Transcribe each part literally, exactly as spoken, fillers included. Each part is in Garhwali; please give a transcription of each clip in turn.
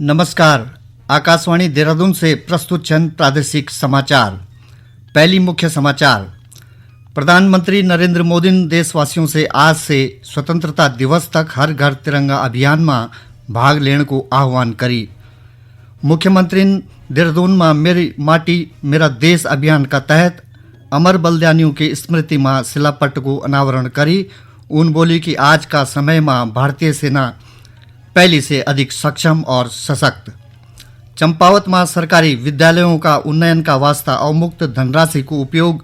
नमस्कार, आकाशवाणी देहरादून से प्रस्तुत छन प्रादेशिक समाचार। पहली मुख्य समाचार। प्रधानमंत्री नरेंद्र मोदी ने देशवासियों से आज से स्वतंत्रता दिवस तक हर घर तिरंगा अभियान में भाग लेने को आह्वान करी। मुख्यमंत्री ने देहरादून में मेरी माटी मेरा देश अभियान का तहत अमर बलिदानियों की स्मृति में शिलापट्ट को अनावरण करी। उन बोली कि आज का समय में भारतीय सेना पहले से अधिक सक्षम और सशक्त। चंपावत में सरकारी विद्यालयों का उन्नयन का वास्ता अवमुक्त धनराशि को उपयोग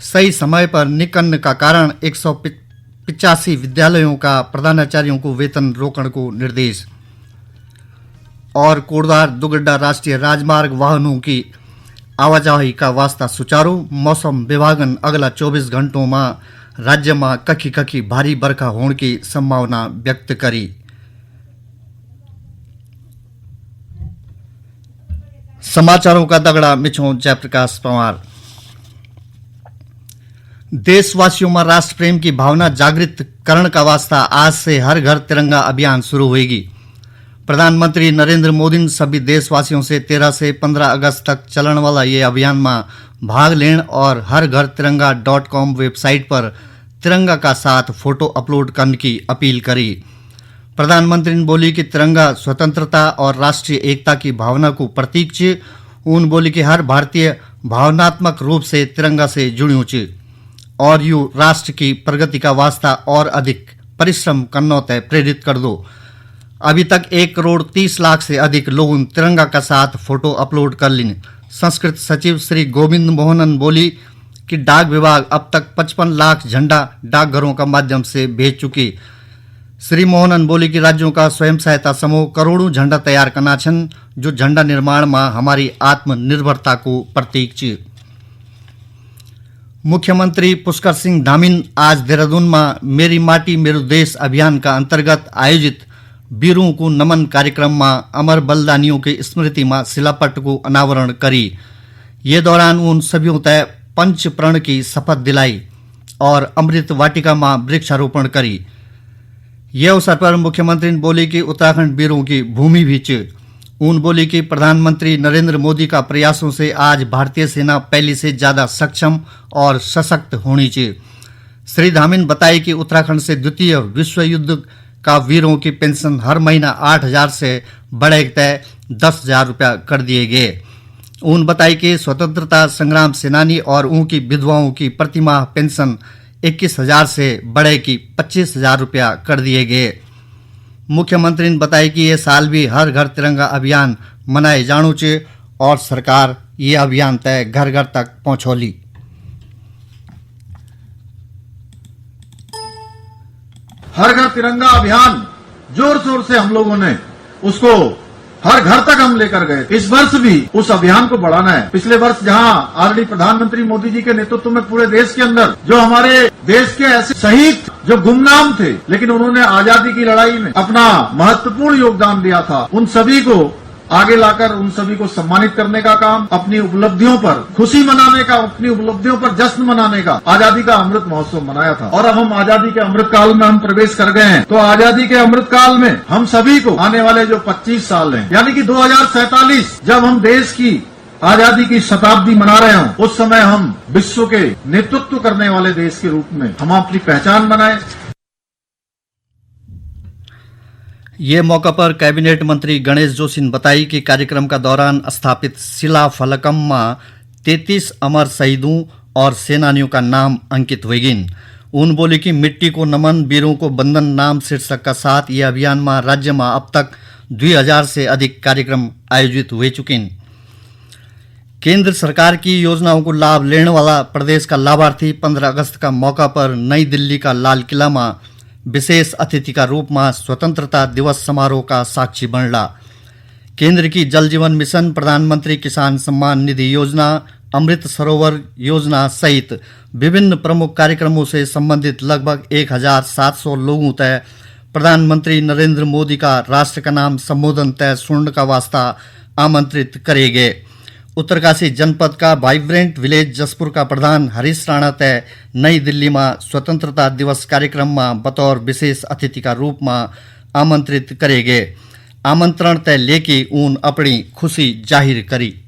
सही समय पर निकलने का कारण एक सौ पिचासी विद्यालयों का प्रधानाचार्यों को वेतन रोकण को निर्देश। और कोटद्वार दुगड्डा राष्ट्रीय राजमार्ग वाहनों की आवाजाही का वास्ता सुचारू। मौसम विभागन अगला चौबीस घंटों में राज्य में कखी कखी भारी बरखा होने की संभावना व्यक्त करी। समाचारों का दगड़ा मिछो जयप्रकाश पंवार। देशवासियों में राष्ट्र प्रेम की भावना जागृत करण का वास्ता आज से हर घर तिरंगा अभियान शुरू होएगी। प्रधानमंत्री नरेंद्र मोदी ने सभी देशवासियों से तेरह से पन्द्रह अगस्त तक चलण वाला ये अभियान में भाग लेण और हर घर तिरंगा डॉट कॉम वेबसाइट पर तिरंगा का साथ फोटो अपलोड करने की अपील करी। प्रधानमंत्री ने बोली कि तिरंगा स्वतंत्रता और राष्ट्रीय एकता की भावना को प्रतीक च। उन बोली कि हर भारतीय भावनात्मक रूप से तिरंगा से जुड़्यूं च और यू राष्ट्र की प्रगति का वास्ता और अधिक परिश्रम करनो तय प्रेरित कर दो। अभी तक एक करोड़ तीस लाख से अधिक लोगों ने तिरंगा का साथ फोटो अपलोड कर लीन। संस्कृत सचिव श्री गोविंद मोहनन बोली कि डाक विभाग अब तक पचपन लाख झंडा डाकघरों का माध्यम से भेज चुकी। श्री मोहनन बोली कि राज्यों का स्वयं सहायता समूह करोड़ों झंडा तैयार करना छन, जो झंडा निर्माण में हमारी आत्मनिर्भरता को प्रतीक च। मुख्यमंत्री पुष्कर सिंह धामी ने आज देहरादून में मेरी माटी मेरो देश अभियान का अंतर्गत आयोजित बीरों को नमन कार्यक्रम में अमर बलिदानियों की स्मृति में शिलापट्ट को अनावरण करी। ये दौरान उन सभी तय पंच प्रण की शपथ दिलाई और अमृत वाटिका में वृक्षारोपण करी। ये अवसर पर मुख्यमंत्री ने बोली कि उत्तराखंड बीरों की भूमि भी च। उन बोली कि प्रधानमंत्री नरेंद्र मोदी का प्रयासों से आज भारतीय सेना पहले से ज्यादा सक्षम और सशक्त होनी च। श्री धामी ने बताई कि उत्तराखंड से द्वितीय विश्व युद्ध का वीरों की पेंशन हर महीना आठ हजार से बढ़े तय दस हजार रुपया कर दिए गए। उन बताई कि स्वतंत्रता संग्राम सेनानी और उनकी विधवाओं की प्रतिमाह पेंशन इक्कीस हजार से बढ़े की पच्चीस हजार रुपया कर दिए गए। मुख्यमंत्री ने बताई कि ये साल भी हर घर तिरंगा अभियान मनाए जाणू च और सरकार ये अभियान तय घर घर तक पहुंचोली। हर घर तिरंगा अभियान जोर शोर से हम लोगों ने उसको हर घर तक हम लेकर गए। इस वर्ष भी उस अभियान को बढ़ाना है। पिछले वर्ष जहां आदरणीय प्रधानमंत्री मोदी जी के नेतृत्व में पूरे देश के अंदर जो हमारे देश के ऐसे शहीद जो गुमनाम थे, लेकिन उन्होंने आजादी की लड़ाई में अपना महत्वपूर्ण योगदान दिया था, उन सभी को आगे लाकर उन सभी को सम्मानित करने का काम, अपनी उपलब्धियों पर खुशी मनाने का, अपनी उपलब्धियों पर जश्न मनाने का आजादी का अमृत महोत्सव मनाया था। और अब हम आजादी के अमृत काल में हम प्रवेश कर गए हैं, तो आजादी के अमृत काल में हम सभी को आने वाले जो पच्चीस साल हैं, यानी कि दो हज़ार सैंतालीस, जब हम देश की आजादी की शताब्दी मना रहे हों, उस समय हम विश्व के नेतृत्व करने वाले देश के रूप में हम अपनी पहचान बनाएं। ये मौका पर कैबिनेट मंत्री गणेश जोशी ने बताई कि कार्यक्रम का दौरान स्थापित शिला फलकम में तैंतीस अमर शहीदों और सेनानियों का नाम अंकित हुएगिन। उन बोली कि मिट्टी को नमन, बीरों को बंदन नाम शीर्षक का साथ ये अभियान में राज्य में अब तक दुई हजार से अधिक कार्यक्रम आयोजित हुए चुकिन। केंद्र सरकार की योजनाओं को लाभ लेने वाला प्रदेश का लाभार्थी पन्द्रह अगस्त का मौका पर नई दिल्ली का लाल किला में विशेष अतिथि का रूप में स्वतंत्रता दिवस समारोह का साक्षी बनला। केंद्र की जल जीवन मिशन, प्रधानमंत्री किसान सम्मान निधि योजना, अमृत सरोवर योजना सहित विभिन्न प्रमुख कार्यक्रमों से संबंधित लगभग एक हजार सात सौ लोगों तय प्रधानमंत्री नरेंद्र मोदी का राष्ट्र का नाम संबोधन तय सुनने का वास्ता आमंत्रित करे गए। उत्तरकाशी जनपद का वाइब्रेंट विलेज जसपुर का प्रधान हरीश राणा तय नई दिल्ली में स्वतंत्रता दिवस कार्यक्रम में बतौर विशेष अतिथि का रूप में आमंत्रित करे गए। आमंत्रण तय लेके ऊन अपनी खुशी जाहिर करी।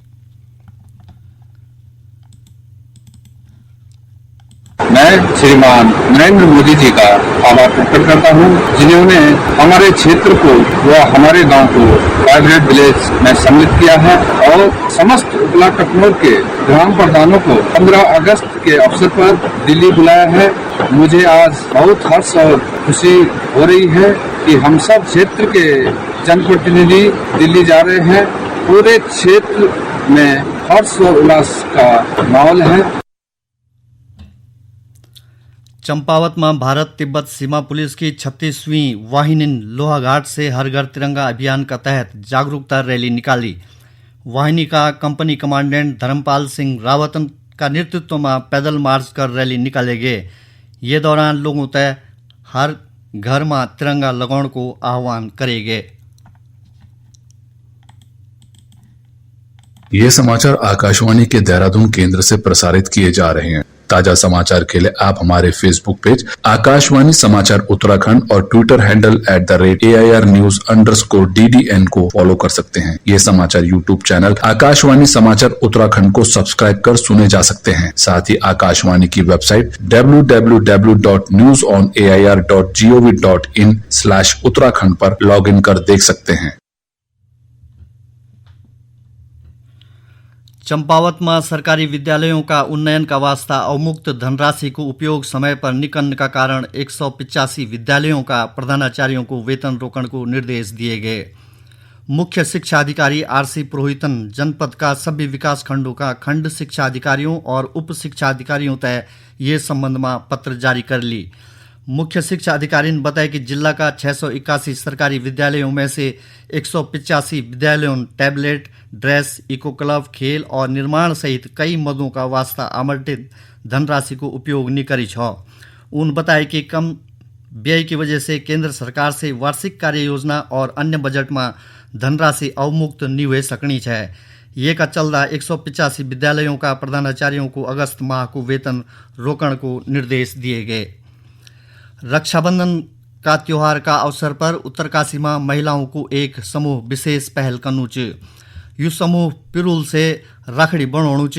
मैं श्रीमान नरेंद्र मोदी जी का आभार प्रकट करता हूं, जिन्होंने हमारे क्षेत्र को व हमारे गांव को वाइब्रेंट विलेज में सम्मिलित किया है और समस्त उपला कटनोर के ग्राम प्रधानों को पन्द्रह अगस्त के अवसर पर दिल्ली बुलाया है। मुझे आज बहुत हर्ष और खुशी हो रही है कि हम सब क्षेत्र के जनप्रतिनिधि दिल्ली जा रहे हैं। पूरे क्षेत्र में हर्ष और उल्लास का माहौल है। चंपावत में भारत तिब्बत सीमा पुलिस की छत्तीसवीं वाहिनी लोहाघाट से हर घर तिरंगा अभियान का तहत जागरूकता रैली निकाली। वाहिनी का कंपनी कमांडेंट धर्मपाल सिंह रावतन का नेतृत्व में पैदल मार्च कर रैली निकाले गए। ये दौरान लोगों तय हर घर में तिरंगा लगाने को आह्वान करे गए। ये समाचार आकाशवाणी के देहरादून केंद्र से प्रसारित किए जा रहे हैं। ताजा समाचार के लिए आप हमारे Facebook पेज आकाशवाणी समाचार उत्तराखंड और Twitter handle at the rate A I R news underscore D D N को फॉलो कर सकते हैं। ये समाचार YouTube चैनल आकाशवाणी समाचार उत्तराखंड को सब्सक्राइब कर सुने जा सकते हैं। साथ ही आकाशवाणी की website W W W dot news on A I R dot G O V dot in slash Uttarakhand पर लॉग इन कर देख सकते हैं। चंपावत में सरकारी विद्यालयों का उन्नयन का वास्ता अवमुक्त धनराशि को उपयोग समय पर निकलने का कारण एक सौ पिचासी विद्यालयों का प्रधानाचार्यों को वेतन रोकण को निर्देश दिए गए। मुख्य शिक्षा अधिकारी आर सी पुरोहितन जनपद का सभी विकास खंडों का खंड शिक्षा अधिकारियों और उप शिक्षा अधिकारियों तय ये संबंध में पत्र जारी कर ली। मुख्य शिक्षा अधिकारी ने बताया कि जिला का छह सौ इक्यासी सरकारी विद्यालयों में से एक सौ पिचासी विद्यालयों टैबलेट, ड्रेस, इको क्लब, खेल और निर्माण सहित कई मदों का वास्ता आवंटित धनराशि को उपयोग नहीं करी छ। उन बताया कि कम व्यय की वजह से केंद्र सरकार से वार्षिक कार्य योजना और अन्य बजट में धनराशि अवमुक्त नहीं हुए सकनी है। ये का चलदा एक सौ पिचासी विद्यालयों का प्रधानाचार्यों को अगस्त माह को वेतन रोकण को निर्देश दिए गए। रक्षाबंधन का त्योहार का अवसर पर उत्तरकाशी में महिलाओं को एक समूह विशेष पहल कनु च। यु समूह पिरुल से राखड़ी बणोणु च।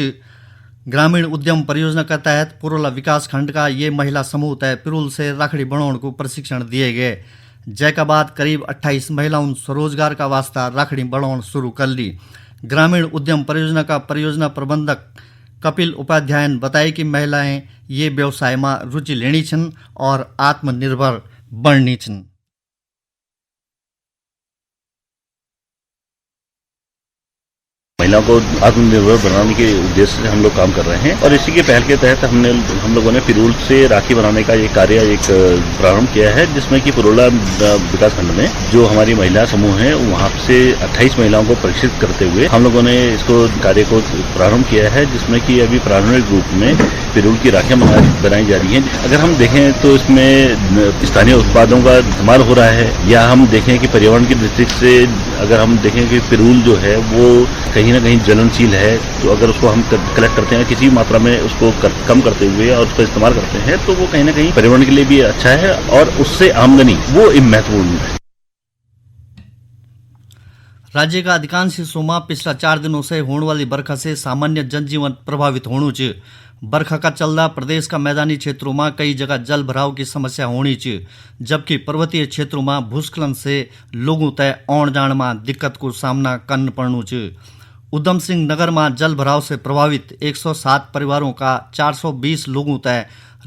ग्रामीण उद्यम परियोजना का तहत पुरोला विकास खंड का ये महिला समूह तय पिरुल से राखड़ी बणोण को प्रशिक्षण दिए गए, जैका बाद करीब अट्ठाईस महिलाओं स्वरोजगार का वास्ता राखड़ी बणोण शुरू कर ली। ग्रामीण उद्यम परियोजना का परियोजना प्रबंधक कपिल उपाध्याय ने बताया कि महिलाएं ये व्यवसाय में रुचि लेनी छिन और आत्मनिर्भर बननी छिन। महिलाओं को आत्मनिर्भर बनाने के उद्देश्य से हम लोग काम कर रहे हैं और इसी के पहल के तहत हमने हम लोगों ने पिरूल से राखी बनाने का ये कार्य एक प्रारंभ किया है, जिसमें कि पुरोला विकास खंड में जो हमारी महिला समूह है वहाँ से अट्ठाईस महिलाओं को प्रशिक्षित करते हुए हम लोगों ने इसको कार्य को प्रारंभ किया है, जिसमें कि अभी प्रारंभिक रूप में पिरूल की राखियां मंगा- बनाई जा रही हैं। अगर हम देखें तो इसमें स्थानीय उत्पादों का इस्तेमाल हो रहा है, या हम देखें कि पर्यावरण की दृष्टि से अगर हम देखें कि पिरूल जो है वो कहीं ना कहीं ज्वलनशील है, तो अगर उसको हम कलेक्ट करते हैं, किसी भी मात्रा में उसको कर, कम करते हुए और उसका इस्तेमाल करते हैं, तो वो कहीं ना कहीं पर्यावरण के लिए भी अच्छा है और उससे आमदनी वो एक महत्वपूर्ण है। राज्य का अधिकांश हिस्सों में पिछला चार दिनों से होने वाली बरखा से सामान्य जनजीवन प्रभावित होणु च। बरखा का चलदा प्रदेश का मैदानी क्षेत्रों में कई जगह जल भराव की समस्या होणी च, जबकि पर्वतीय क्षेत्रों में भूस्खलन से लोगों तय आउण जाण में दिक्कत को सामना करना पड़णु च। उधम सिंह नगर में जल भराव से प्रभावित एक सौ सात परिवारों का चार सौ बीस लोगों तय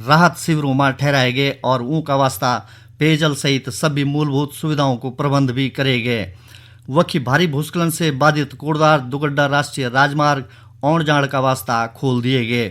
राहत शिविरों में ठहराए गए और ऊं का वास्ता पेयजल सहित सभी मूलभूत सुविधाओं को प्रबंध भी करे गए। वखी भारी भूस्खलन से बाधित कोटद्वार दुगड्डा राष्ट्रीय राजमार्ग आउण जाण का वास्ता खोल दिए गए।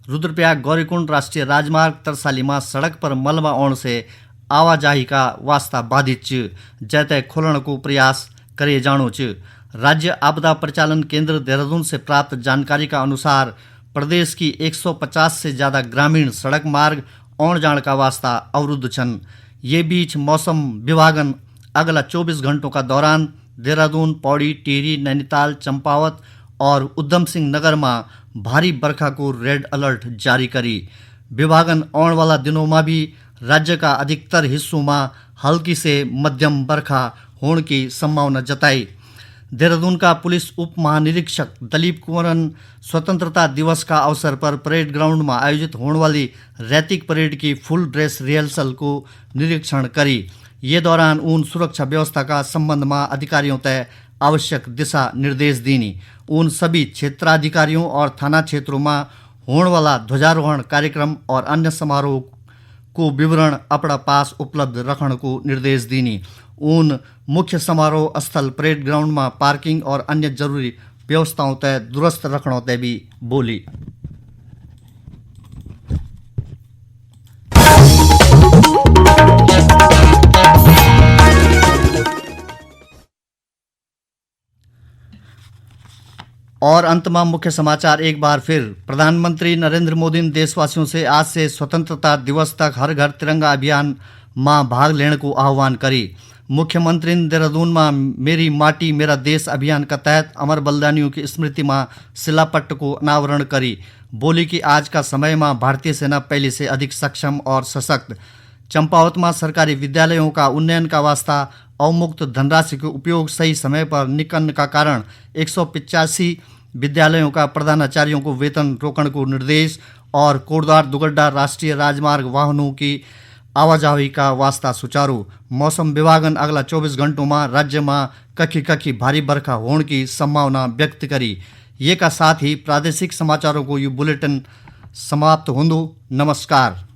रुद्रप्रयाग गौरीकुंड राष्ट्रीय राजमार्ग तरसाली में सड़क पर मलबा आउण से आवाजाही का वास्ता बाधित च, जैते खोलण को प्रयास करे जाणो च। राज्य आपदा परिचालन केंद्र देहरादून से प्राप्त जानकारी का अनुसार प्रदेश की एक सौ पचास से ज्यादा ग्रामीण सड़क मार्ग आउण जाण का वास्ता अवरुद्ध छन। ये बीच मौसम विभागन अगला चौबीस घंटों का दौरान देहरादून, पौड़ी, टिहरी, नैनीताल, चंपावत और उधम सिंह नगर में भारी बरखा को रेड अलर्ट जारी करी। विभागन आउण वाला दिनों में भी राज्य का अधिकतर हिस्सों में हल्की से मध्यम बरखा होण की संभावना जताई। देहरादून का पुलिस उप महानिरीक्षक दलीप कुंवरन स्वतंत्रता दिवस का अवसर पर परेड ग्राउंड में आयोजित होने वाली रैतिक परेड की फुल ड्रेस रिहर्सल को निरीक्षण करी। ये दौरान उन सुरक्षा व्यवस्था का संबंध में अधिकारियों तय आवश्यक दिशा निर्देश दीनी। उन सभी क्षेत्राधिकारियों और थाना क्षेत्रों में होण वाला ध्वजारोहण कार्यक्रम और अन्य समारोह को विवरण अपना पास उपलब्ध रखण को निर्देश दीनी। उन मुख्य समारोह स्थल परेड ग्राउंड में पार्किंग और अन्य जरूरी व्यवस्थाओं तय दुरुस्त रखणों तय भी बोली। और अंत में मुख्य समाचार एक बार फिर। प्रधानमंत्री नरेंद्र मोदी ने देशवासियों से आज से स्वतंत्रता दिवस तक हर घर तिरंगा अभियान में भाग लेने को आह्वान करी। मुख्यमंत्री ने देहरादून में मेरी माटी मेरा देश अभियान के तहत अमर बलिदानियों की स्मृति में शिलापट्ट को अनावरण करी। बोली कि आज का समय में भारतीय सेना पहले से अधिक सक्षम और सशक्त। चंपावत में सरकारी विद्यालयों का उन्नयन का वास्ता अवमुक्त धनराशि के उपयोग सही समय पर निकन का कारण एक सौ पिचासी विद्यालयों का प्रधानाचार्यों को वेतन रोकण को निर्देश। और कोटद्वार दुगड्डा राष्ट्रीय राजमार्ग वाहनों की आवाजाही का वास्ता सुचारू। मौसम विभागन अगला चौबीस घंटों में राज्य में कखी कखी भारी बरखा होण की संभावना व्यक्त करी। ये का साथ ही प्रादेशिक समाचारों को यू बुलेटिन समाप्त होंदु। नमस्कार।